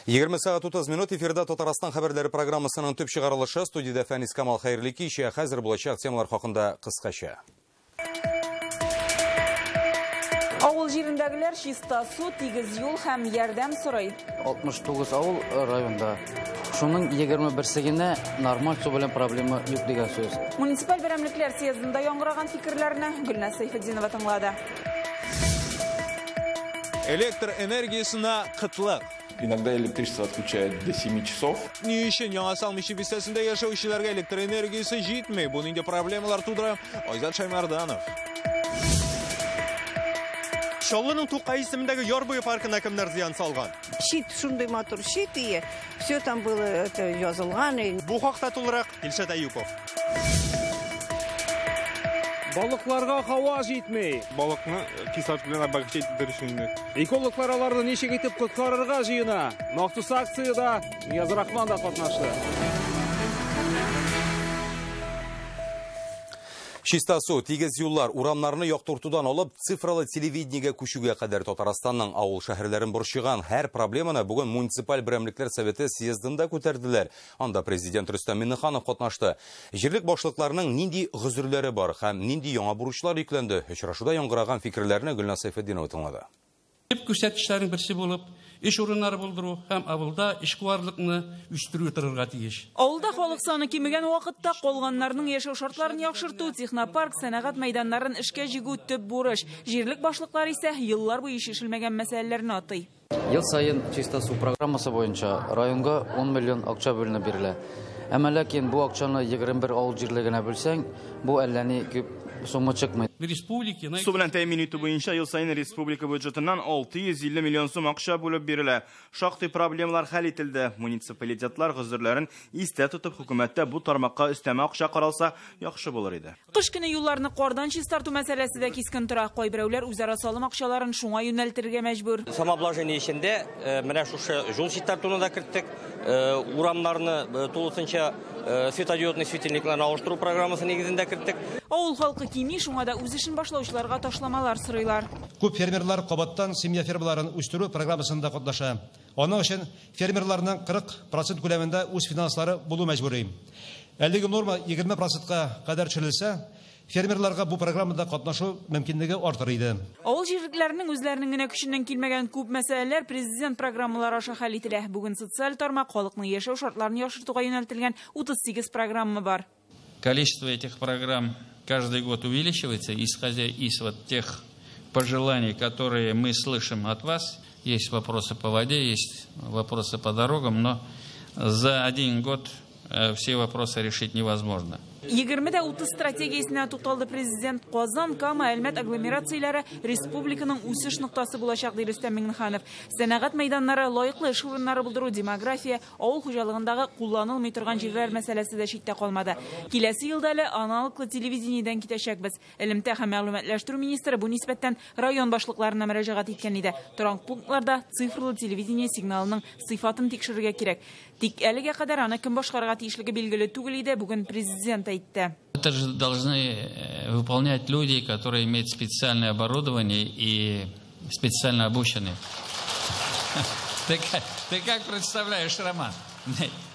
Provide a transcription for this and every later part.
20 сәгать 30 минут эфирда Татарстан хәбәрләре программасының төп чыгарылышы. Студиядә Фәнис Камал, хәерле кич. Хәзер булачак темалар хакында кыскача. Авыл җирендәгеләр чиста су, тигез юл һәм ярдәм сорый. 69 авыл районда. Шуның 21-се генә нормаль су белән проблема юк дигән сүз. Муниципаль берәмлекләр съездында яңгыраган фикерләрне Гөлназ Сәйфетдинова тыңлады. Электр энергиясына кытлык. Иногда электричество отключают до 7 часов. Ни өчен Яңа Салмичи бистәсендә яшәүчеләргә электр энергиясе җитми? Бу нинди проблемалар тудыра? Айзат Шаймарданов. Чаллының Тукай исемендәге яр буе паркына кемнәр зыян салган? Щит, шундый матур щит, и все там было это язылган. Бу хакта тулырак Илшат Аюпов. Балыкларга һава җитми. Балыкны кислород белән обогатить итәр өчен инде. Экологлар аларны ничек итеп коткарырга җыена? Махсус акциядә Нияз Рахман да катнашты. Чиста су, тигез юллар, урамнарны яктыртудан алып, цифралы телевидениегә күчүгә кадәр Татарстанның авыл шәһәрләрен борчыган һәр проблеманы бүген муниципаль берәмлекләр советы съездында күтәрделәр. Анда президент Рөстәм Миңнеханов катнашты. Җирлек башлыкларының нинди гозерләре бар һәм нинди яңа бурычлар йөкләнде? Очрашуда яңгыраган фикерләрне Гөлназ Сәйфетдинова тыңлады. Төп күрсәткечләрнең берсе булып, эш урыннары булдыру һәм авылда эшкуарлыкны үстерү торырга тиеш. Авылда халык саны кимегән вакытта калганнарның яшәү шартларын яхшырту, технопарк, сәнәгать мәйданнарын эшкә җигү төп бурыч. Җирлек башлыклары исә еллар буе чишелмәгән мәсьәләләрне атый. Ел саен чиста су программасы буенча районга 10 миллион акча бүленеп бирелә. Әмма ләкин бу акчаны 21 авыл җирлегенә бүлсәң, бу әллә ни күп сумма чыкмый. Су белән тәэмин итү буенча ел саен республика бюджетыннан 650 миллион сум акча бүлеп бирелә. Шактый проблемалар хәл ителде. Муниципалитетлар гозерләрен истә тотып, хөкүмәттә бу тармакка өстәмә акча каралса, яхшы булыр иде. Кыш көне юлларны кардан чистарту мәсьәләсе дә кискен тора. Кайберәүләр үзара салым акчаларын шуңа юнәлтергә мәҗбүр. Самообложение эчендә менә шушы юл чистартуны да керттек. Урамнарны тулысынча светодиодный светильникларны алыштыру программасы нигезендә керттек. Авыл халкы кими, шуңа да үз эшен башлаучыларга ташламалар сорыйлар. Күп фермерлар кабаттан семья фермаларын үстерү программасында катнаша. Аның өчен фермерларның 40% күләмендә үз финанслары булу мәҗбүри. Әлеге норма 20%-ка кадәр төшерелсә, фермерларга бу программада катнашу мөмкинлеге артыр иде. Авыл җирлекләренең үзләренең генә көченнән килмәгән күп мәсьәләләр президент программалары аша хәл ителә. Бүген социаль тармак халыкның яшәү шартларын яхшыртуга юнәлтелгән 38 программа бар. Количество этих программ каждый год увеличивается, исходя из вот тех пожеланий, которые мы слышим от вас. Есть вопросы по воде, есть вопросы по дорогам, но за один год все вопросы решить невозможно. 20-30 стратегиясенә тукталды президент. Казан, Кама, Әлмәт агломерацияләре республиканың үсеш ноктасы булачак, ди Рөстәм Миңнеханов. Сәнәгать мәйданнары, лаеклы эш урыннары булдыру, демография, авыл хуҗалыгындагы кулланылмый торган җирләр мәсьәләсе дә читтә калмады. Киләсе елда әле аналоглы телевидениедән китәчәкбез. Элемтә һәм мәгълүматлаштыру министры бу нисбәттән район башлыкларына мөрәҗәгать иткән иде. Торак пунктларда цифрлы телевидение сигналының сыйфатын тикшерергә кирәк. Тик әлегә кадәр аны кем башкарырга тиешлеге билгеле түгел иде. Бүген президент әйтте. Это же должны выполнять люди, которые имеют специальное оборудование и специально обучены. Ты как представляешь, Роман?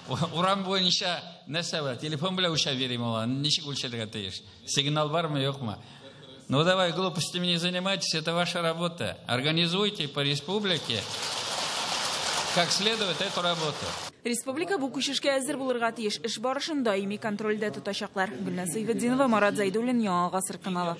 Урам буенча нәрсә бар? Телефон белән үлчәп йөрим ул, ничек үлчәргә тиеш? Сигнал бармы, юкмы? Ну давай, глупостями не занимайтесь, это ваша работа. Организуйте по республике как следует эту работу. Республика бу күчешкә әзер булырга тиеш. Эш барышын даими контрольдә тотачаклар. Гөлназ Сәйфетдинова, Марат Зайдуллин, Яңа Гасыр каналы.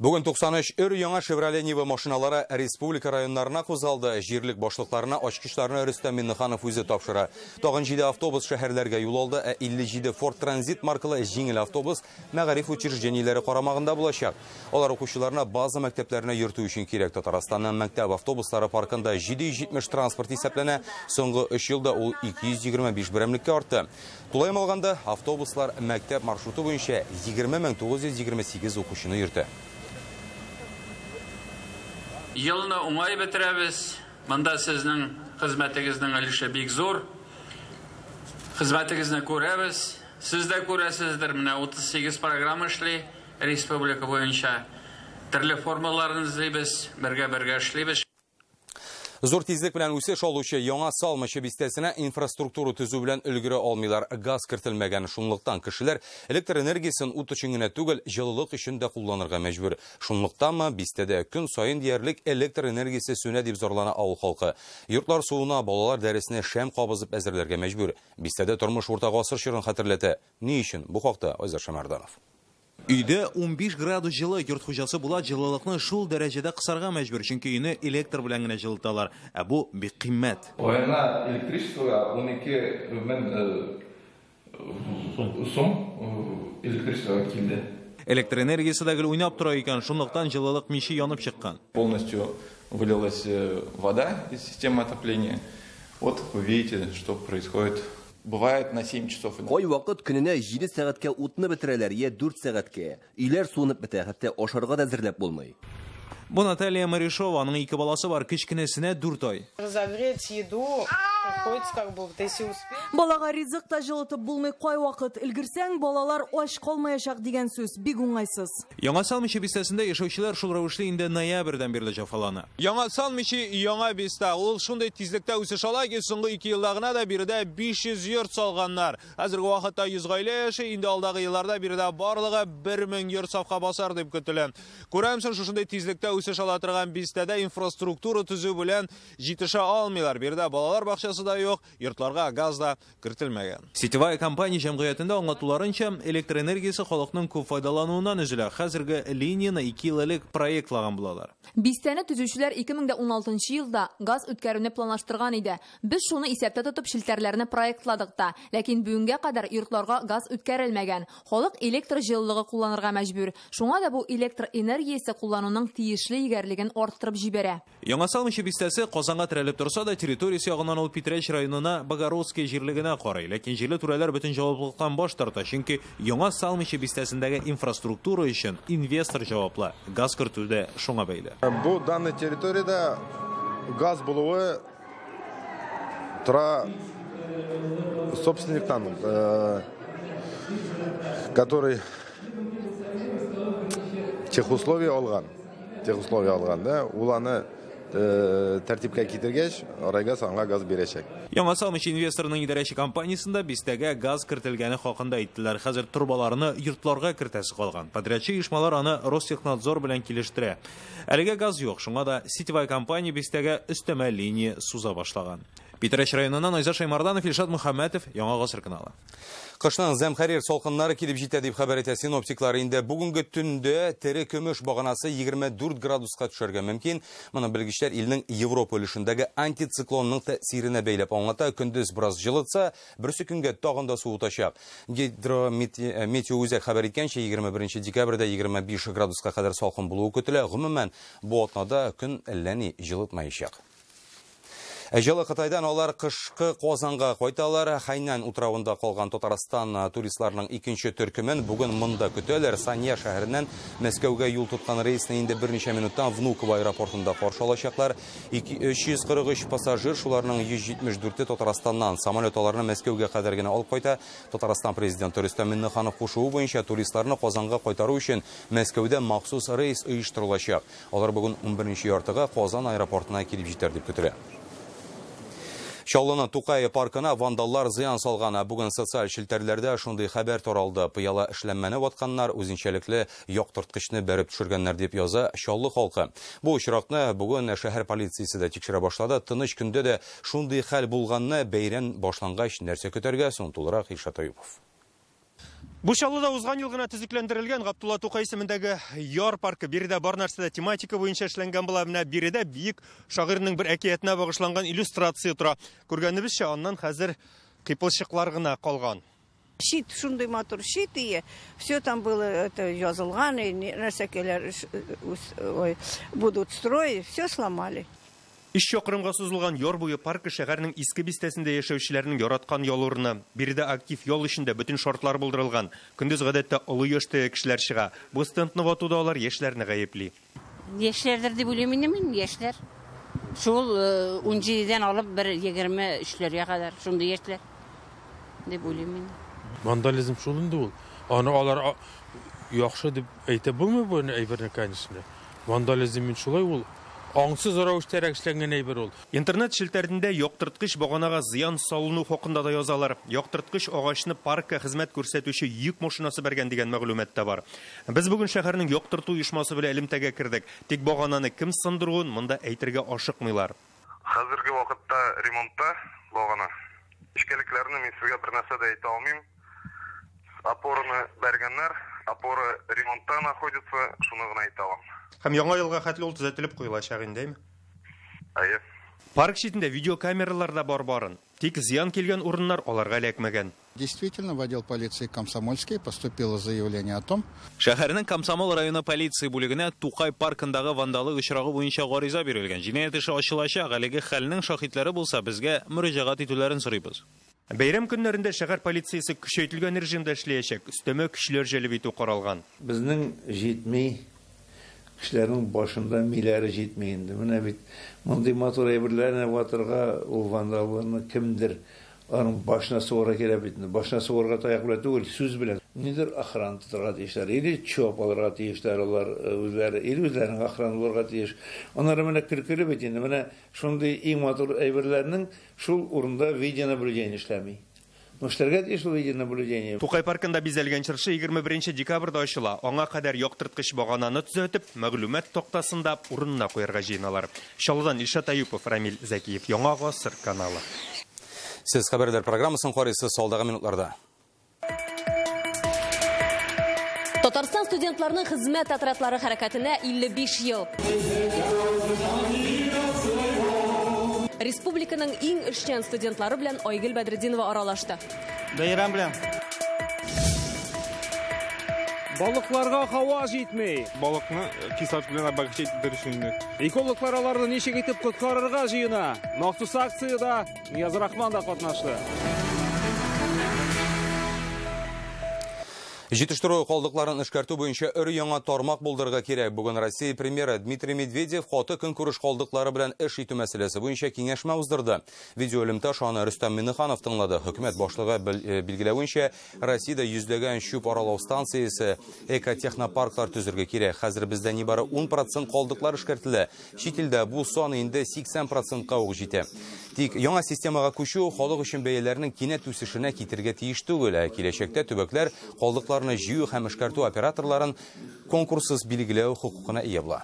Бүген 93 өр яңа Chevrolet Niva машиналары республика районнарына кузгалды. Җирлек башлыкларына ачкычларны Рөстәм Миңнеханов үзе тапшыра. Тагын 7 автобус шәһәрләргә юл алды, ә 57 Ford Transit маркалы җиңел автобус мәгариф учреждениеләре карамагында булачак. Алар укучыларына база мәктәпләренә йөртү өчен кирәк. Татарстанның мәктәп автобуслары паркында 770 транспорт исәпләнә. Соңгы 3 елда ул 225 берәмлеккә артты. Тулаем алганда, автобуслар мәктәп маршруты буенча 20928 укучыны йөртә. Елны уңай бетерәбез. Монда сезнең хезмәтегезнең өлеше бик зур. Хезмәтегезне күрәбез. Сез дә күрәсездер, менә 38 программа эшли республика буенча. Төрле формаларын эзлибез, бергә-бергә эшлибез. Зур тизлек белән үсеш алучы Яңа Салмачы бистәсенә инфраструктура төзү белән өлгерә алмыйлар. Газ кертелмәгән, шунлыктан кешеләр электр энергиясен ут өчен генә түгел, җылылык өчен дә кулланырга мәҗбүр. Шунлыктанмы бистәдә көн саен диярлек электр энергиясе сүнә дип зарлана авыл халкы. Йортлар суына, балалар дәресенә шәм кабызып әзерләргә мәҗбүр. Бистәдә тормыш урта гасыр чорын хәтерләтә. Ни өчен? Бу хакта Айзат Шамарданов. Өйдә 15 градус җылы, йорт хуҗасы Булат җылылыкны шул дәрәҗәдә кысарга мәҗбүр, чөнки өйне электр белән генә җылыталар. Ә бу бик кыйммәт. Аена электричествога 12 мең сум электричествога килде. Электр энергиясе дә гел уйнап тора икән, шунлыктан җылылык миче янып чыккан. Полностью вылилась вода из системы отопления. Вот вы видите, что происходит. Бывает на 7 часов. Кайвакыт көненә 7 сәгатькә утны бетерәләр, я 4 сәгатькә. Өйләр суынып бетә, хәтта ашарга да әзерләп булмый. Бу Наталья Маришова, аның ике баласы бар, кечкенәсенә 4 ай. Разогреть еду приходится, как бы, вот если успеть. Балага ризык та җылытып булмый кайвакыт. Өлгерсәң, балалар ач калмаячак дигән сүз бик уңайсыз. Яңа Салмачы бистәсендә яшәүчеләр шул рәвешле инде ноябрьдән бирле җәфалана. Яңа Салмачы яңа бистә. Ул шундый тизлектә үсеш ала ки, соңгы 2 елда гына да биредә 500 йорт салганнар. Хәзерге вакытта 100 гаилә яши, инде алдагы елларда биредә барлыгы 1000 йорт сафка басар дип көтелә. Күрәмсең, шушындый тизлектә үсеш ала торган бистәдә инфраструктура төзү белән җитешә алмыйлар. Биредә балалар бакчасы да юк, йортларга газ да кертелмәгән. Сетевая компания җәмгыятендә аңлатуларынча, электр энергиясе халыкның күп файдалануыннан өзелә. Хәзерге линияне 2 ел элек проектлаган булалар. Бистәне төзүчеләр 2016 елда газ үткәрүне планлаштырган иде. Без шуны исәптә тотып челтәрләрне проектладык та, ләкин бүгенгә кадәр йортларга газ үткәрелмәгән. Халык электр җылылыгы кулланырга мәҗбүр. Шуңа да бу электр энергиясе куллануның тиешле егәрлеген арттырып җибәрә. Яңа Салмачы бистәсе Казанга терәлеп торса да, территориясе ягыннан ул Питрәч районына Богородский җирлегенә карый. Ләкин җирле түрәләр бөтен җаваплылыктан баш тарта, чөнки Яңа Салмачы бистәсендәге инфраструктура өчен инвестор җаваплы. Газ кертү дә шуңа бәйле. Бу данный территорияда газ булуы тора собственниктан, который техусловия алган. Техусловия алган, да, ул аны тәртипкә китергәч, Райгаз аңа газ бирәчәк. Яңа Салмачы инвесторының идарәче компаниясендә бистәгә газ кертелгәне хакында әйттеләр. Хәзер торбаларны йортларга кертәсе калган. Подрядчы оешмалар аны Ростехнадзор белән килештерә. Әлегә газ юк, шуңа да сетевая компания бистәгә өстәмә линия суза башлаган. Питрәч районыннан Айзат Шаймарданов, Илшат Мөхәммәтов, Яңа Гасыр каналы. Кышның зәмхәрир салкыннары килеп җитә дип хәбәр итә синоптиклар. Инде бүгенге төндә тере көмеш баганасы 24 градуска төшәргә мөмкин. Моны белгечләр илнең Европа өлешендәге антициклонның тәэсиренә бәйләп аңлата. Көндез бераз җылытса, берсе көнгә тагын да суытачак. Гидрометеоүзәк хәбәр иткәнчә, 21 декабрьдә 25 градуска кадәр салкын булуы көтелә. Гомумән, бу атнада көн әллә ни җылытмаячак. Җылы Кытайдан алар кышкы Казанга кайталар. Хайнань утравында калган Татарстан туристларының икенче төркемен бүген монда көтәләр. Санья шәһәреннән Мәскәүгә юл тоткан рейсны инде берничә минуттан Внуково аэропортында каршы алачаклар. 343 пассажир, шуларның 174-е Татарстаннан. Самолет аларны Мәскәүгә кадәр генә алып кайта. Татарстан президенты Рөстәм Миңнеханов кушуы буенча туристларны Казанга кайтару өчен Мәскәүдә махсус рейс оештырылачак. Алар бүген 11:30-га Казан аэропортына килеп җитәр дип көтелә. Чаллының Тукай паркына вандаллар зыян салган. Бүген социаль челтәрләрдә шундый хәбәр таралды. Пыяла эшләнмәне ватканнар, үзенчәлекле яктырткычны бәреп төшергәннәр дип яза Чаллы халкы. Бу очракны бүген шәһәр полициясе дә тикшерә башлады. Тыныч көндә дә шундый хәл булганны бәйрәм башлангач нәрсә көтәргә соң, тулырак Илшат Аюпов. Бу Чаллыда узган ел гына төзекләндерелгән Габдулла Тукай исемендәге яр паркы. Биредә бар нәрсә дә тематика буенча эшләнгән була. Менә биредә бөек шагыйрьнең бер әкиятенә багышланган иллюстрация тора. Күргәнебезчә, аннан хәзер кыйпылчыклар гына калган. Щит, шундый матур щит, и все там было это язылган, и нәрсәкәләр будут строить, все сломали. Өч чакрымга сузылган яр буе паркы шәһәрнең иске бистәсендә яшәүчеләрнең яраткан ял урыны. Биредә актив ял өчен дә бөтен шартлар булдырылган. Көндез гадәттә олы яшьтәге кешеләр чыга. Бу стендны ватуда алар яшьләрне гаепли. Яшьләрдер дип уйлыйм инде мин, яшьләр. Шул 17-дән алып бер 23-ләргә кадәр шундый яшьләр дип уйлыйм инде. Вандализм шул инде ул. Аны алар яхшы дип әйтә булмый бу әйберне, конечно. Вандализм шулай ул. Аңсыз рәвештәрәк эшләнгән әйбер ул. Интернет челтәрендә яктырткыч баганага зыян салыну хакында да язалар. Яктырткыч агачны паркка хезмәт күрсәтүче йөк машинасы бәргән дигән мәгълүмат та бар. Без бүген шәһәрнең яктырту оешмасы белән элемтәгә кердек. Тик багананы кем сындыруын монда әйтергә ашыкмыйлар. Хәзерге вакытта ремонтта багана. Эчкәлекләрне мин сезгә бер нәрсә дә әйтә алмыйм. Опораны бәргәннәр, опора ремонтта находится, шуны гына әйтә алам. Һәм яңа елга хәтле ул төзәтелеп куелачак инде, әйме? Әйе. Парк читендә видеокамералар да бар барын. Тик зыян килгән урыннар аларга эләкмәгән. Действительно, в отдел полиции Комсомольский поступило заявление о том, Шәһәрнең Комсомол районы полиция бүлегенә Тукай паркындагы вандаллык очрагы буенча гариза бирелгән. Җинаять эше ачылачак, әлеге хәлнең шаһитлары булса, безгә мөрәҗәгать итүләрен сорыйбыз. Бәйрәм көннәрендә шәһәр полициясе көчәйтелгән режимда эшләячәк. Өстәмә көчләр җәлеп итү каралган. Безнең җитми, кешеләрнең башында миләре җитми инде. Менә бит мондый матур әйберләрне ватырга ул вандалларны кемдер аның башына сугарга кирәк бит инде. Башына сугарга таяк белән түгел, сүз белән. Нидер охрана тотарга тиешләр, или чоп алырга тиешләр алар үзләре, или үзләренең охрана булырга тиеш. Аннары менә көлкеле бит инде. Менә шундый иң матур әйберләрнең шул урында видеонаблюдение эшләми. Эшләргә тиеш ул видеонаблюдение. Тукай паркында бизәлгән чыршы 21 декабрьдә ачыла. Аңа кадәр яктырткыч багананы төзәтеп, мәгълүмат тактасында урынына куярга җыеналар. Чаллыдан Илшат Аюпов, Рамил Зәкиев, Яңа Гасыр каналы. Сез хәбәрләр программасын карыйсыз алдагы минутларда. Татарстан студентларының хезмәт отрядлары хәрәкәтенә 55 ел. Республиканың иң эшчән студентлары белән Айгөл Бәдретдинова аралашты. Бәйрәм белән. Балыкларга һава җитми. Балыкны кислород белән обогащать итәр өчен инде. Экологлар аларны ничек итеп коткарырга җыена? Махсус акциядә Нияз Рахман да катнашты. Җитештерү калдыкларын эшкәртү буенча өр-яңа тармак булдырырга кирәк. Бүген Россия премьеры Дмитрий Медведев каты көнкүреш калдыклары белән эш итү мәсьәләсе буенча киңәшмә уздырды. Видеоэлемтә аша аны Рөстәм Миңнеханов тыңлады. Хөкүмәт башлыгы билгеләвенчә, Россиядә йөзләгән чүп аралау станциясе, экотехнопарклар төзергә кирәк. Хәзер бездә нибары 10% калдыклар эшкәртелә. Чит илдә бу сан инде 80%-ка ук җитә. Тик яңа системага күчү халык өчен бәяләрнең кинәт үсешенә китерергә тиеш түгел. Ә киләчәктә төбәкләр калдыкларны җыю һәм эшкәртү операторларын конкурссыз билгеләү хокукына ия була.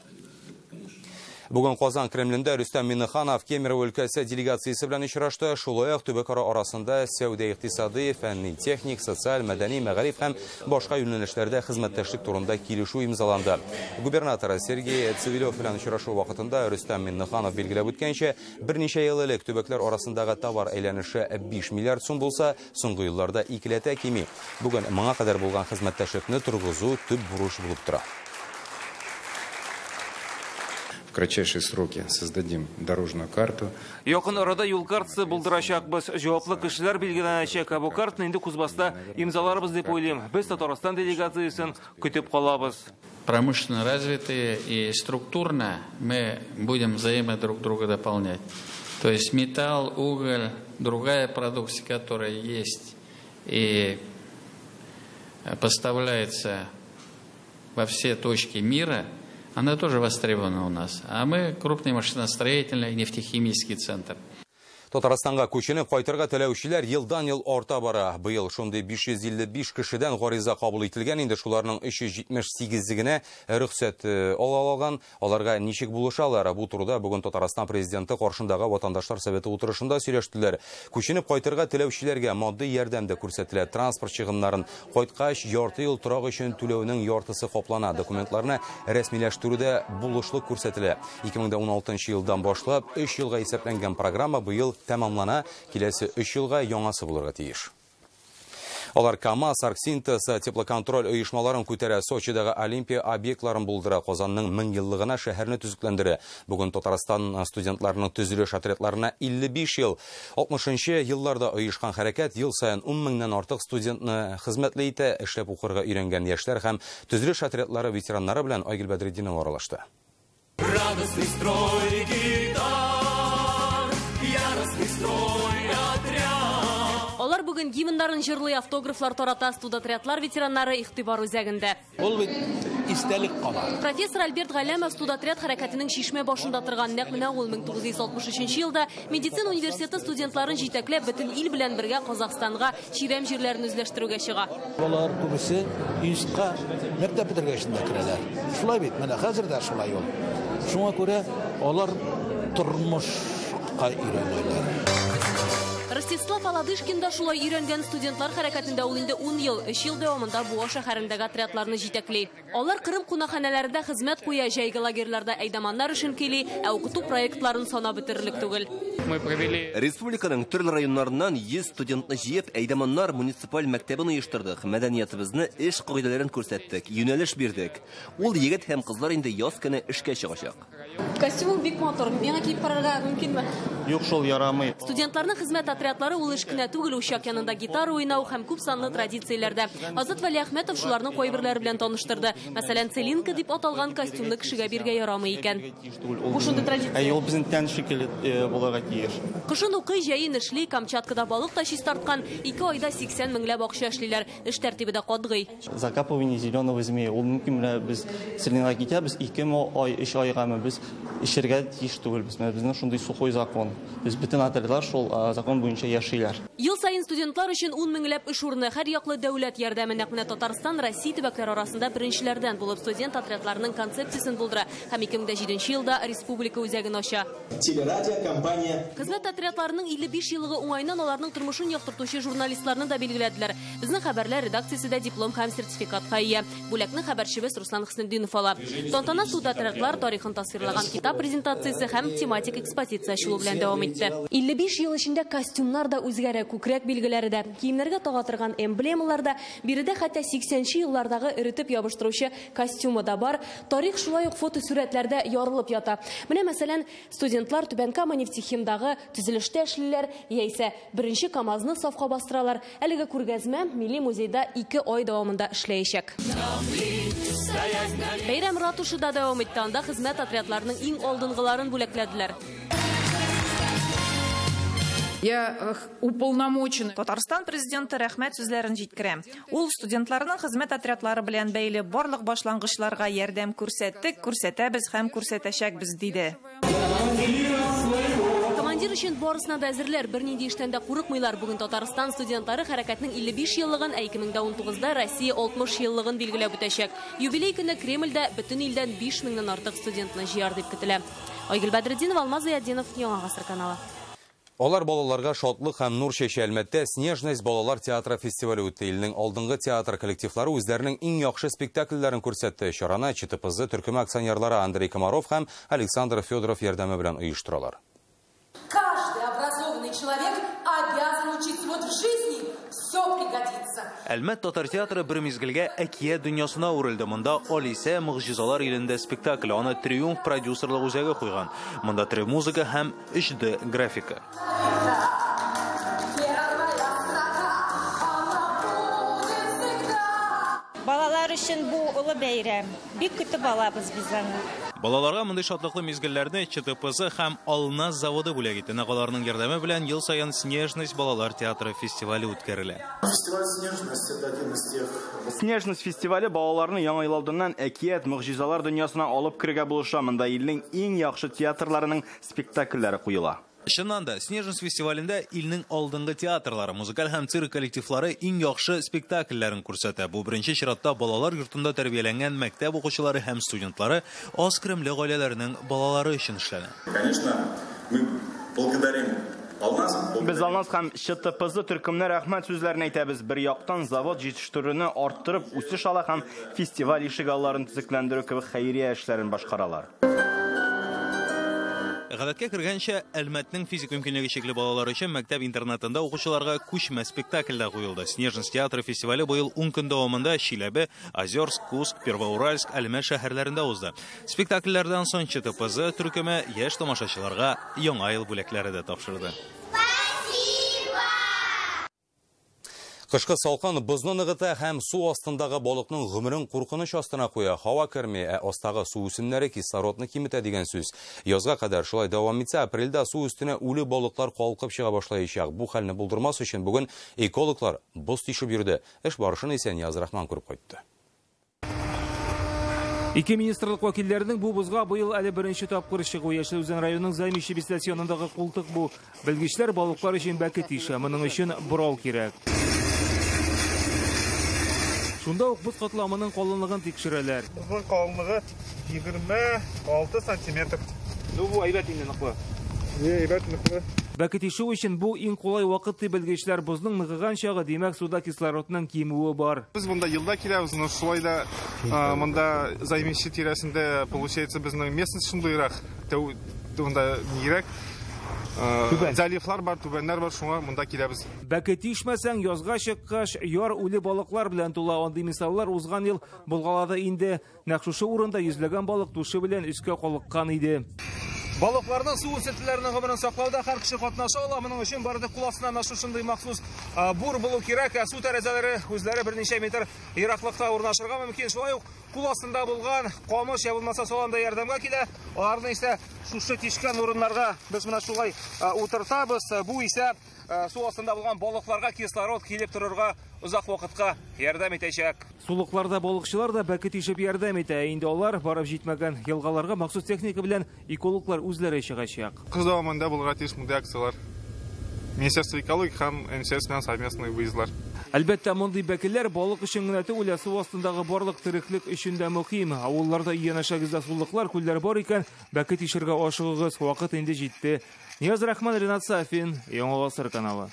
Бүген Казан Кремлендә Рөстәм Миңнеханов Кемерово өлкәсе делегациясе белән очрашты. Шулай ук төбәкара арасында сәүдә, икътисади, фәнни, техник, социаль, мәдәни, мәгариф һәм башка юнәлешләрдә хезмәттәшлек турында килешү имзаланды. Губернатор Сергей Цивилев белән очрашу вакытында Рөстәм Миңнеханов билгеләп үткәнчә, берничә ел элек төбәкләр арасындагы товар әйләнеше 5 миллиард сум булса, соңгы елларда икеләтә кими. Бүген моңа кадәр булган хезмәттәшлекне торгызу төп бурыч булып тора. В кратчайшие сроки создадим дорожную карту. Якын арада юл картасы булдырачакбыз. Җаваплы кешеләр билгеләнәчәк. Бу картаны инде Кузбасста имзаларбыз дип уйлыйм. Без Татарстан делегациясен көтеп калабыз. Промышленно развитые и структурно мы будем взаимно друг друга дополнять. То есть металл, уголь, другая продукция, которая есть и поставляется во все точки мира, она тоже востребована у нас. А мы крупный машиностроительный и нефтехимический центр. Татарстанга күченеп кайтырга теләүчеләр елдан-ел арта бара. Быел шундый 555 кешедән гариза кабул ителгән, инде шуларның 378 генә рөхсәт ала алган. Аларга ничек булышалар? Бу турыда бүген Татарстан президенты каршындагы Ватандашлар советы утырышында сөйләштеләр. Күченеп кайтырга теләүчеләргә матди ярдәм дә күрсәтелә. Транспорт чыгымнарын кайткач ярты ел торак өчен түләүнең яртысы каплана. Документларны рәсмиләштерүдә булышлык күрсәтелә. 2016 елдан башлап 3 елга исәпләнгән программа быел тәмамлана, киләсе 3 елга яңасы булырга тиеш. Алар КАМАЗ, Арксинтез, теплоконтроль оешмаларын күтәрә, Сочидагы Олимпия объектларын булдыра, Казанның 1000 еллыгына шәһәрне төзекләндерә. Бүген Татарстан студентларының төзелеш отрядларына 55 ел. 60 елларда оешкан хәрәкәт ел саен 10 меңнән артык студентны хезмәтле итә, эшләп укырга өйрәнгән яшьләр һәм төзелеш отрядлары ветераннары белән Айгөл Бәдретдинова аралашты. Радостный строй гитар, яростный строй отряд. Алар бүген бүген гимннарын җырлый, автографлар тарата, студотрядлар ветераннары игътибар үзәгендә. Ул бит истәлек кала. Профессор Альберт Галләмов студотряд хәрәкәтенең чишмә башында торган. Нәкъ менә ул 1963 елда медицина университеты студентларын җитәкләп бөтен ил белән бергә Казахстанга чирәм җирләрен үзләштерүгә чыга. Балалар күбесе институтка мәктәп бетергәч инде керәләр. Шулай бит, менә хәзер дә шулай ул. Шуңа күрә алар тормышка өйрәнәләр. Ростислав Аладышкин да шулай өйрәнгән. Студентлар хәрәкәтендә ул инде 10 ел, 3 ел дәвамында Буа шәһәрендәге отрядларны җитәкли. Алар Кырым кунакханәләрендә хезмәт куя, җәйге лагерьларда әйдаманнар эшен көйли, ә укыту проектларын санап бетерерлек түгел. Республиканың төрле районнарыннан 100 студентны җыеп, әйдаманнар муниципаль мәктәбен оештырдык, мәдәниятыбызны, эш кагыйдәләрен күрсәттек, юнәлеш бирдек. Ул егет һәм кызлар инде яз көне эшкә чыгачак. Костюмың бик матур. Миңа киеп карарга мөмкинме? Юк, шул ярамый. Студентларның хезмәт отрядлары ул эш кенә түгел, учак янында гитара уйнау һәм күп санлы традицияләрдә. Азат Вәлиәхмәтов шуларның кайберләре белән таныштырды. Мәсәлән, целинка дип аталган костюмны кешегә биргә ярамый икән. Бу шундый традиция. Әй, ул безнең тән шикелле булырга тиеш. Кышын укый, җәен эшли, Камчаткада балык та чистарткан. 2 айда 80 меңләп акча эшлиләр. Эш тәртибе дә катгый. Закапывание зеленого змея. Ул мөмкин, менә без целинга китәбез, 2 ай, 3 айгамы без эчәргә тиеш түгелбез. Менә безнең шундый сухой закон. Без бөтен отрядлар шул закон буенча яшиләр. Ел саен студентлар өчен 10 меңләп эш урыны, һәр яклы дәүләт ярдәме. Нәкъ менә Татарстан Россия төбәкләре арасында беренчеләрдән булып студент отрядларының концепциясен булдыра һәм 2007 елда республика үзәген ача. Телерадиокомпания. Хезмәт отрядларының 55 еллыгы уңаеннан аларның тормышын яктыртучы журналистларны да билгеләделәр. Безнең хәбәрләр редакциясе дә диплом һәм сертификатка ия. Бүләкне хәбәрчебез Руслан Хөснетдинов ала. Тантана студотрядлар тарихын тасвирлаган китап презентациясе һәм тематик экспозиция ачылу белән дәвам итте. 55 ел эчендә костюмнар да үзгәрә, күкрәк билгеләре дә, киемнәргә тага торган эмблемалар да, биредә хәтта 80нче еллардагы эретеп ябыштыручы костюмы да бар. Тарих шулай ук фотосурәтләрдә ярылып ята. Менә мәсәлән, студентлар Түбән Кама нефтехимдагы төзелештә эшлиләр, яисә беренче КАМАЗны сафка бастыралар. Әлеге күргәзмә Милли музейда 2 ай дәвамында эшләячәк. Бәйрәм ратушада дәвам итте. Анда хезмәт отрядларының иң алдынгыларын бүләкләделәр. Я уполномочен. Татарстан президенты рәхмәт сүзләрен җиткерә. Ул студентларның хезмәт отрядлары белән бәйле барлык башлангычларга ярдәм күрсәттек, күрсәтәбез һәм күрсәтәчәкбез, диде. Командир өчен барысына да әзерләр, бернинди эштән дә курыкмыйлар. Бүген Татарстан студентлары хәрәкәтнең 55 еллыгын, ә 2019-да Россия 60 еллыгын билгеләп үтәчәк. Юбилей көне Кремльдә бөтен илдән 5 меңнән артык студентны җыяр дип көтелә. Айгөл Бәдретдинова, Алмаз Зыятдинов, Яңа Гасыр каналы. Алар балаларга шатлык һәм нур чәчә. Әлмәттә Снежность балалар театры фестивале үтте. Илнең алдынгы театр коллективлары үзләренең иң яхшы спектакльләрен күрсәтте. Чараны ЧТПЗ төркеме акционерлары Андрей Комаров һәм Александр Федоров ярдәме белән оештыралар. Каждый образованный человек обязан учиться, вот в жизни все пригодится. Әлмәт татар театры бер мизгелгә әкият дөньясына үрелде. Монда Алисә могҗизалар илендә спектакль, аны Триумф продюсерлык үзәге куйган. Монда тере музыка һәм 3D графика. Балалар өчен бу олы бәйрәм. Бик көтеп алабыз без аны. Балаларга мондый шатлыклы мизгелләрне ЧТПЗ һәм Алназ заводы бүләк итте. Нәкъ аларның ярдәме белән ел саен Снежность балалар театры фестивале үткәрелә. Фестиваль Снежность это один из тех. Снежность фестивале балаларны яңа ел алдыннан әкият могҗизалар дөньясына алып керергә булыша. Монда илнең иң яхшы театрларының спектакльләре куела. Чыннан да, Снежность фестивалендә илнең алдынгы театрлары, музыкаль һәм цирк коллективлары иң яхшы спектакльләрен күрсәтә. Бу беренче чиратта балалар йортында тәрбияләнгән мәктәп укучылары һәм студентлары аз керемле гаиләләрнең балалары өчен эшләнә. Конечно, мы благодарим Алмаз. Без Алмаз һәм ЧТПЗ төркемнәр рәхмәт сүзләрен әйтәбез. Бер яктан завод җитештерүне арттырып үсеш ала һәм фестиваль ишегалларын төзекләндерү кебек хәйрия эшләрен башкаралар. Гадәткә кергәнчә, Әлмәтнең физик мөмкинлеге чикле балалар өчен мәктәп интернатында укучыларга күчмә спектакль дә куелды. Снежность театры фестивале быел 10 көн дәвамында Чиләбе, Озерск, Куск, Первоуральск, Әлмәт шәһәрләрендә узды. Спектакльләрдән соң ЧТПЗ төркеме яшь тамашачыларга яңа ел бүләкләре дә тапшырды. Кышкы салкын бозны ныгыта һәм су астындагы балыкның гомерен куркыныч астына куя. Һава керми, ә астагы су үсемнәре кислородны киметә дигән сүз. Язга кадәр шулай дәвам итсә, апрельдә су өстенә үле балыклар калкып чыга башлаячак. Бу хәлне булдырмас өчен бүген экологлар боз тишеп йөрде. Эш барышын исә Нияз Рахман күреп кайтты. Ике министрлык вәкилләренең бу бозга быел әле беренче тапкыр чыгу. Яшел Үзән районының Займище бистәсе янындагы култык бу. Белгечләр балыклар өчен бәке тишә. Моның өчен борау кирәк. Шунда ук боз катламының калынлыгын тикшерәләр. Бозның калынлыгы 26 сантиметр. Ну, бу әйбәт инде ныклы. Әйбәт ныклы. Бәке тишү өчен бу иң кулай вакыт дип белгечләр. Бозның ныгыган чагы, димәк, суда кислородның кимүе бар. Без монда елда киләбез, но шулай да монда Займище тирәсендә, получается, безнең местность шундыйрак, монда нирәк заливлар бар, түбәннәр бар, шуңа монда киләбез. Бәке тишмәсәң, язга чыккач, яр үле балыклар белән тула. Андый мисаллар узган ел булгалады инде. Нәкъ шушы урында йөзләгән балык тушы белән өскә калыккан иде. Балыкларның су үсентеләренең гомерен саклауда һәр кеше катнаша ала. Моның өчен бары тик кул астына шушындый махсус бур булу кирәк. Су тәрәзәләре үзләре берничә метр ераклыкта урнашырга мөмкин. Шулай ук кул астында булган камыш я булмаса салам да ярдәмгә килә. Аларны исә шушы тишкән урыннарга без менә шулай утыртабыз. Бу исә су астында булган балыкларга кислород килеп торырга озак вакытка ярдәм итәчәк. Сулыкларда балыкчылар да бәке тишеп ярдәм итә. Инде алар барып җитмәгән елгаларга махсус техника белән экологлар үзләре чыгачак. Кыш дәвамында булырга тиеш мондый акцияләр. Министерство экологии һәм МЧС белән совместный выездлар. Әлбәттә, мондый бәкеләр балык өчен генә түгел, ә су астындагы барлык тереклек өчен дә мөһим. Авылларда янәшәгездә сулыклар, күлләр бар икән, бәке тишергә ашыгыгыз, вакыт инде җитте. Нияз Рахман, Ринат Сафин, Яңа Гасыр каналы.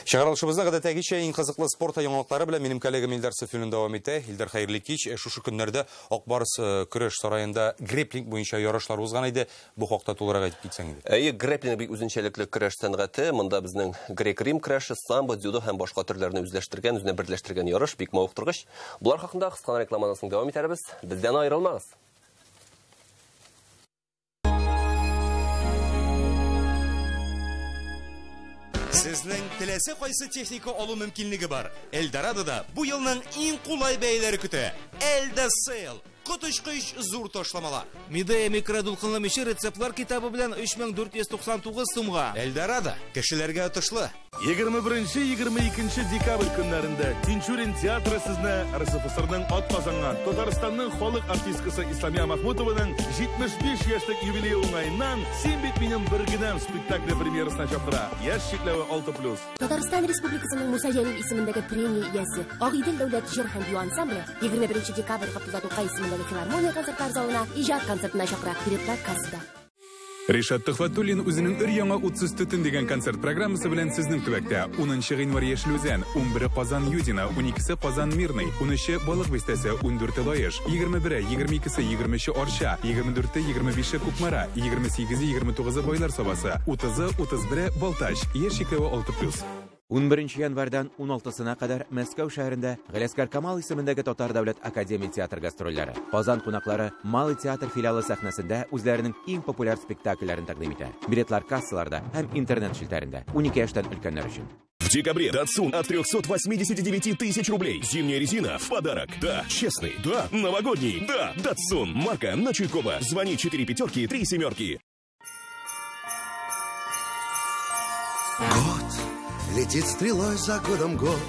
Чыгарылышыбызны гадәттәгечә иң кызыклы спорт яңалыклары белән минем коллегам Илдар Сафин дәвам итә. Илдар, хәерле кич. Шушы көннәрдә Ак Барс көрәш сараенда грэпплинг буенча ярышлар узган иде. Бу хакта тулырак әйтеп китсәң иде. Әйе, грэпплинг бик үзенчәлекле көрәш сәнгате. Монда безнең грек-рим көрәше, самбо, дзюдо һәм башка төрләрне үзләштергән, үзенә берләштергән ярыш бик мавыктыргыч. Булар хакында кыска рекламадан соң дәвам итәрбез. Бездән аерылмагыз. Сезнең теләсә кайсы техника алу мөмкинлеге бар. Эльдорадода бу елның иң кулай бәяләре көтә. Эльда Сейл. Коточкыч зур ташламалар. Медея микродулкынлы миче рецептлар китабы белән 3499 сумга. Эльдорадо кешеләргә отышлы. 21-22 декабрь көннәрендә Тинчурин театры сезне РСФСРның атказанган Татарстанның халык артисткасы Исламия Махмутованың 75 яшьлек юбилее уңаеннан «Син бит минем бер генәм» спектакле премьерасына чакыра. Яшь чикләве 6+. Татарстан Республикасының Муса Җәлил исемендәге премия иясе Агыйдел дәүләт җыр һәм бию ансамбле 21 декабрь Габдулла Тукай исемендәге филармония концертлар залына иҗат концертына чакыра. Билетлар кассада. Ришат Төхвәтуллин үзенең өр-яңа «Утсыз төтен» дигән концерт программасы белән сезнең төбәктә. 10 гыйнвар Яшел Үзән, 11 Казан Юдино, 12 Казан Мирный, 13 Балык Бистәсе, 14 Лаеш, 21, 22, 23 Арча, 24, 25 Кукмара, 28, 29 Байлар Сабасы, 30, 31 Балтач. Яшь чикләве 6+. 11 январьдан 16-сына кадәр Мәскәү шәһәрендә Галиәсгар Камал исемендәге Татар дәүләт академия театр гастрольләре. Казан кунаклары Малый театр филиалы сәхнәсендә үзләренең иң популяр спектакльләрен тәкъдим итә. Билетлар кассаларда һәм интернет челтәрендә. 12 яшьтән өлкәннәр өчен. В декабре Датсун от 389 тысяч рублей. Зимняя резина в подарок. Да, честный. Да, новогодний. Да, Датсун. Марка на Чуйкова. Звони 4 5 3 7. Год летит стрелой за годом год.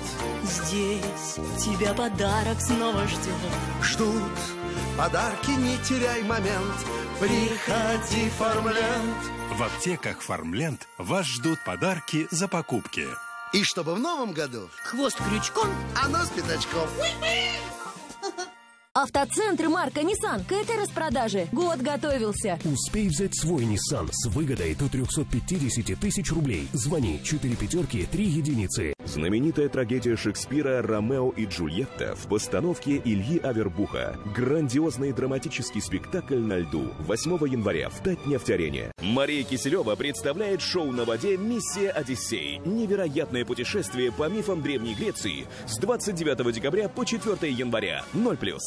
Здесь тебя подарок снова ждет. Ждут подарки, не теряй момент. Приходи, Фармленд. В аптеках Фармленд вас ждут подарки за покупки. И чтобы в новом году хвост крючком, а нос пятачком. Автоцентры марка Nissan к этой распродаже год готовился. Успей взять свой Nissan с выгодой до 350 тысяч рублей. Звони 4 5 3 единицы. Знаменитая трагедия Шекспира «Ромео и Джульетта» в постановке Ильи Авербуха. Грандиозный драматический спектакль на льду. 8 января в Татнефть-арене. Мария Киселева представляет шоу на воде «Миссия Одиссей». Невероятное путешествие по мифам Древней Греции с 29 декабря по 4 января. 0+.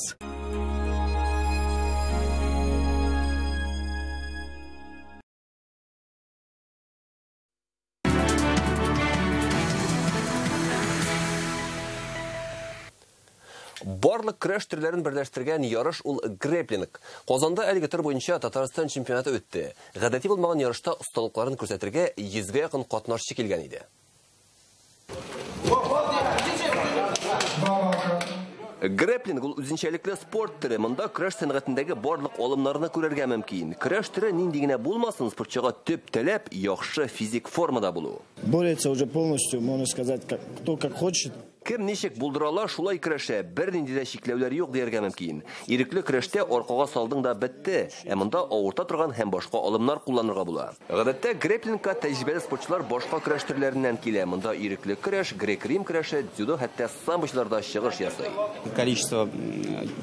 Барлык көрәш төрләрен берләштергән ярыш ул грэпплинг. Казанда әлеге төр буенча Татарстан чемпионаты үтте. Гадәти булмаган ярышта осталыкларын күрсәтергә 100гә якын катнашчы килгән иде. Грэпплинг ул үзенчәлекле спорт төре. Монда көрәш сәнгатендәге барлык алымнарны күрергә мөмкин. Көрәш төре нинди генә булмасын, спортчыга төп таләп яхшы физик формада булу. Борется уже полностью, можно сказать, кто как хочет. Кем ничек булдыра ала, шулай көрәшә. Бернинди дә чикләүләр юк дияргә мөмкин. Ирекле көрәштә аркага салдың да бетте. Ә монда авырта торган һәм башка алымнар кулланырга була. Гадәттә грэпплингка тәҗрибәле спортчылар башка көрәш төрләреннән килә. Монда ирекле көрәш, грек-рим көрәше, дзюдо, хәтта самбочылар да чыгыш ясый. Количество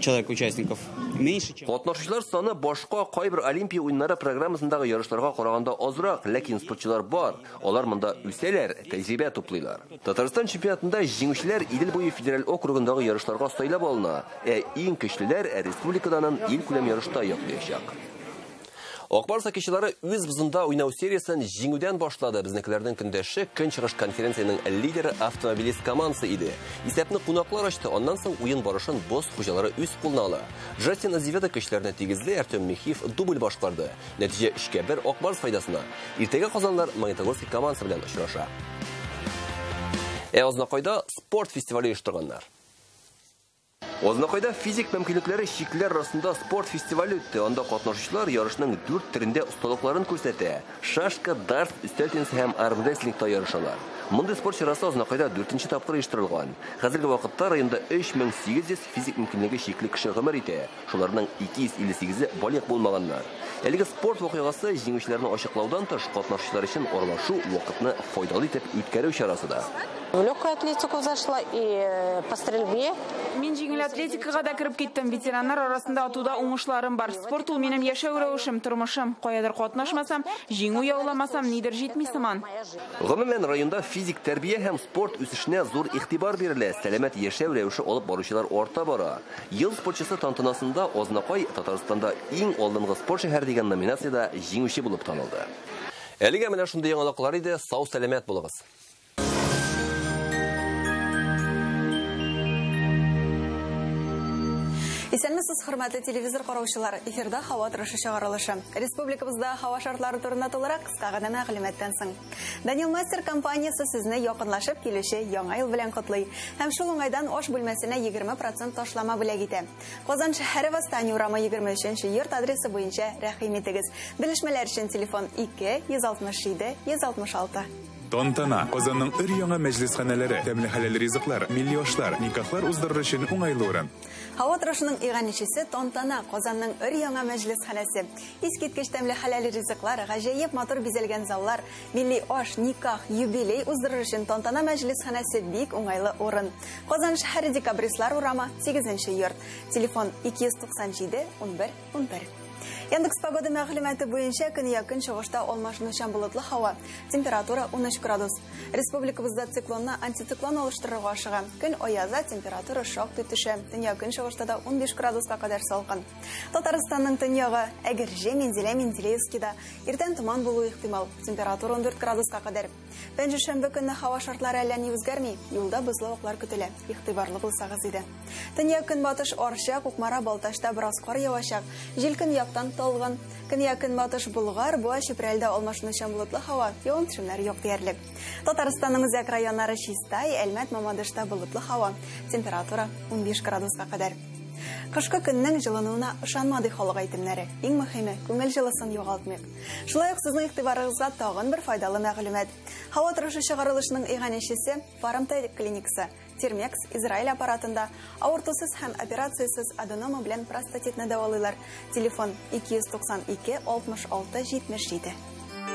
человек участников меньше, чем Катнашучылар саны башка кайбер Олимпия уеннары программасындагы ярышларга караганда азрак, ләкин спортчылар бар. Алар монда үсәләр, тәҗрибә туплыйлар. Татарстан чемпионатында җиңүчеләр Идел буе федераль округындагы ярышларга сайлап алына, ә иң көчлеләр республикадан илкүләм ярышта яклаячак. Ак Барс хоккейчылары үз бозында уйнау сериясен җиңүдән башлады. Безнекеләрнең көндәше Көнчыгыш конференциянең лидеры Автомобилист командасы иде. Исәпне кунаклар ачты, аннан соң уен барышын боз хуҗалары үз кулына ала. Джастин Азеведо көчләрне тигезли, Артем Михеев дубль башкарды. Нәтиҗә 3-1 Ак Барс файдасына. Иртәгә казанлар Магнитогорский командасы белән очраша. Ә Азнакайда спорт фестивале оештырганнар. Азнакайда физик мөмкинлекләре чиклеләр арасында спорт фестивале үтте. Анда катнашучылар ярышның 4 төрендә осталыкларын күрсәтә. Шашка, дартс, өстәл теннисы һәм армрестлингта ярышалар. Мондый спорт чарасы Азнакайда 4нче тапкыр оештырылган. Хәзерге вакытта районда 3800 физик мөмкинлеге чикле кеше гомер итә. Шуларның 258-е балигъ булмаганнар. Әлеге спорт вакыйгасы җиңүчеләрне ачыклаудан тыш катнашучылар өчен аралашу, вакытны файдалы итеп үткәрү чарасы да. В легкую атлетику зашла и по стрельбе. Мин җиңел атлетикага да кереп киттем. Ветераннар арасында атуда уңышларым бар. Спорт ул минем яшәү рәвешем, тормышым. Каядыр катнашмасам, җиңү яуламасам, нидер җитми сыман. Гомумән, районда физик тәрбия һәм спорт үсешенә зур игътибар бирелә. Сәламәт яшәү рәвеше алып баручылар арта бара. Ел спортчысы тантанасында Азнакай Татарстанда иң алдынгы спорт шәһәре дигән номинациядә җиңүче булып танылды. Әлегә менә шундый яңалыклар иде. Сау сәламәт булыгыз. Исәнмесез, хөрмәтле телевизор караучылар. Эфирда һава торышы чыгарылышы. Республикабызда һава шартлары турында тулырак кыска гына мәгълүматтан соң. Данил Мастер компаниясе сезне якынлашып килүче яңа ел белән котлый. Һәм шул уңайдан аш бүлмәсенә 20% ташлама бүләк итә. Казан шәһәре Восстание урамы 23 йорт адресы буенча рәхим итегез. Белешмәләр өчен телефон 2 167 166. Тантана, Казанның өр-яңа мәҗлесханәләре, тәмле хәләл ризыклар, милли ашлар, никахлар уздырыр өчен уңайлы урын. Һава торышының иганәчесе Тантана, Казанның өр-яңа мәҗлесханәсе. Искиткеч тәмле хәләл ризыклар, гаҗәеп матур бизәлгән заллар, милли аш, никах, юбилей уздырыр өчен Тантана мәҗлесханәсе бик уңайлы урын. Казан шәһәре Декабристлар урамы, 8 йорт. Телефон 297 11 11. Яндекс погода мәгълүматы буенча көньяк көнчыгышта алмашынучан болытлы һава. Температура 13 градус. Республикабызда циклонны антициклон алыштырырга ашыга. Көн аяза, температура шактый төшә. Төньяк көнчыгышта да 15 градуска кадәр салкын. Татарстанның төньягы Әгерҗе, Мензелә, Менделеевскида иртән томан булу ихтимал. Температура 14 градуска кадәр. Пәнҗешәмбе көнне һава шартлары әллә ни үзгәрми. Юлда бозлавыклар көтелә. Игътибарлы булсагыз иде. Төньяк көнбатыш Арча, Кукмара, Балтачта бераз кар явачак. Җил көньяктан талгын. Көньяк көнбатыш Болгар, Буа, Чүпрәлдә алмашынучан болытлы һава, явым-төшемнәр юк диярлек. Татарстанның үзәк районнары Чистай, Әлмәт, Мамадышта болытлы һава. Температура 15 градуска кадәр. Кышкы көннең җылынуына ышанмады халык әйтемнәре. Иң мөһиме, күңел җылысын югалтмыйк. Шулай ук сезнең игътибарыгызга тагын бер файдалы мәгълүмат. Һава торышы чыгарылышының иганәчесе Фармтел клиникасы. Термекс Израиль аппаратында авыртусыз һәм операциясез аденома белән простатитны дәвалыйлар. Телефон 292 66 77.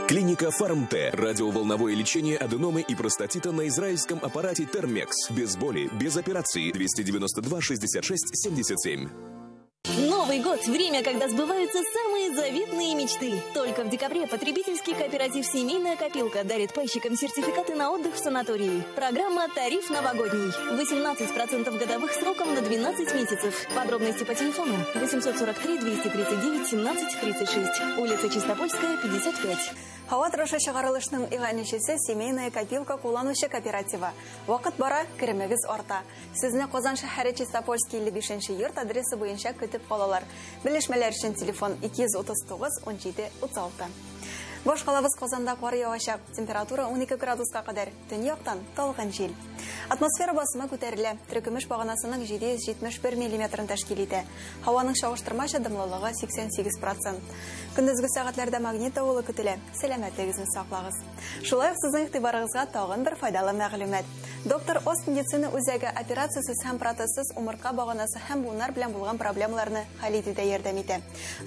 Клиника Фарм-Т. Радиоволновое лечение аденомы и простатита на израильском аппарате Термекс. Без боли, без операции. 292 66 77. Новый год – время, когда сбываются самые заветные мечты. Только в декабре потребительский кооператив «Семейная копилка» дарит пайщикам сертификаты на отдых в санатории. Программа «Тариф новогодний». 18% годовых сроком на 12 месяцев. Подробности по телефону 843 239 17 36. Улица Чистопольская, 55. Һава торышы чыгарылышның иганәчесе «Семейная копилка» кулланучы кооперативы. Вакыт бара, керемегез арта. Сезне Казан шәһәре Чистопольский 55 йорт адресы буенча көтеп калалар. Белешмәләр өчен телефон 239 17 36. Башкалабыз Казанда кар явачак. Температура 12 градуска кадәр. Төньяктан талгын җил. Атмосфера басымы күтәрелә. Терекөмеш баганасының 771 миллиметрын тәшкил итә. Һаваның чагыштырмача дымлылыгы 88%. Көндезге сәгатьләрдә магнит давылы көтелә. Сәламәтлегегезне саклагыз. Шулай ук сезнең игътибарыгызга тагын бер файдалы мәгълүмат. Доктор Ост медицина үзәге операциясез һәм протезсыз умыртка баганасы һәм буыннар белән булган проблемаларны хәл итүдә ярдәм итә.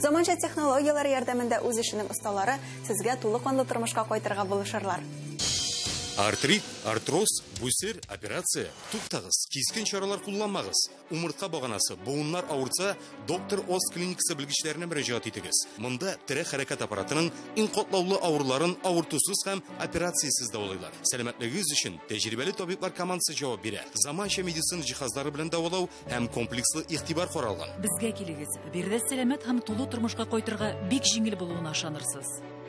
Заманча технологияләр ярдәмендә үз эшенең осталары сезгә тулы канлы тормышка кайтырга булышырлар. Артрит, артроз, бүсер, операция. Туктагыз, кискен чаралар кулланмагыз. Умыртка баганасы, буыннар авыртса, доктор Ост клиникасы белгечләренә мөрәҗәгать итегез. Монда тере хәрәкәт аппаратының иң катлаулы авыруларын авыртусыз һәм операциясез дәвалыйлар. Сәламәтлегегез өчен тәҗрибәле табиблар командасы җавап бирә. Заманча медицина җиһазлары белән дәвалау һәм комплекслы игътибар каралган. Безгә килегез. Биредә сәламәт һәм тулы тормышка кайтырга бик җиңел булуына ышанырсыз.